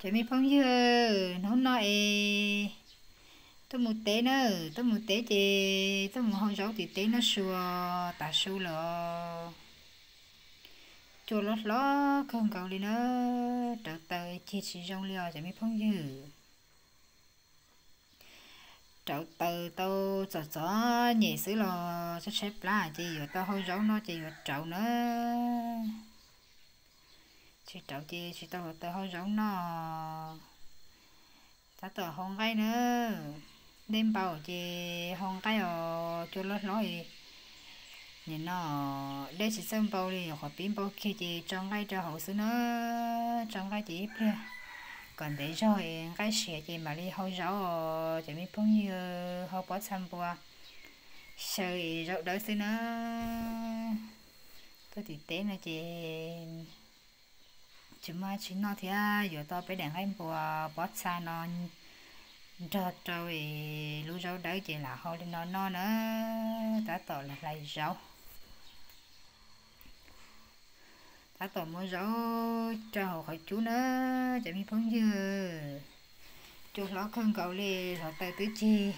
Cov me phooj ywg, hnub no es tuaj mus teb na, tuaj mus teb ces tuaj mus hau zaub tim teb no sua, tav su lawm. Cua loj hlob kawg nkaus li na, rauv taws cig tsis zoo li os cov me phooj ywg. Rauv taws tau txom txom nyem xwb los tshaib tshaib plab ces yuav tau hau zaub noj ces yuav rauv na. Tsis rauv ces tsis tau hluav taws hau zaub noj. Tab tom hau nqaij na, dej npau ces hau nqaij os cua loj hlob. Nim no dej tsis txawj npau li, qhov pib npau kiag ces tso nqaij rau hauv xwb na. Tso nqaij ces ib pliag kom ntev zog es nqaij siav ces mam li hau zaub os cov me phooj ywg, hau pob txha npua xyaw es zaub dawb xwb na. Tuaj tim teb no ces tsis muaj tsis noj thiab, yuav tau peb daim nqaij npua pob txha no nrog rau es lub zaub dawb ces lam hau li no noj na. Tab tom los hlais zaub, tab tom muab zaub rau hauv qhov cub na cov me phooj ywg. Cua hlob kawg nkaus li, hluav taws twb cig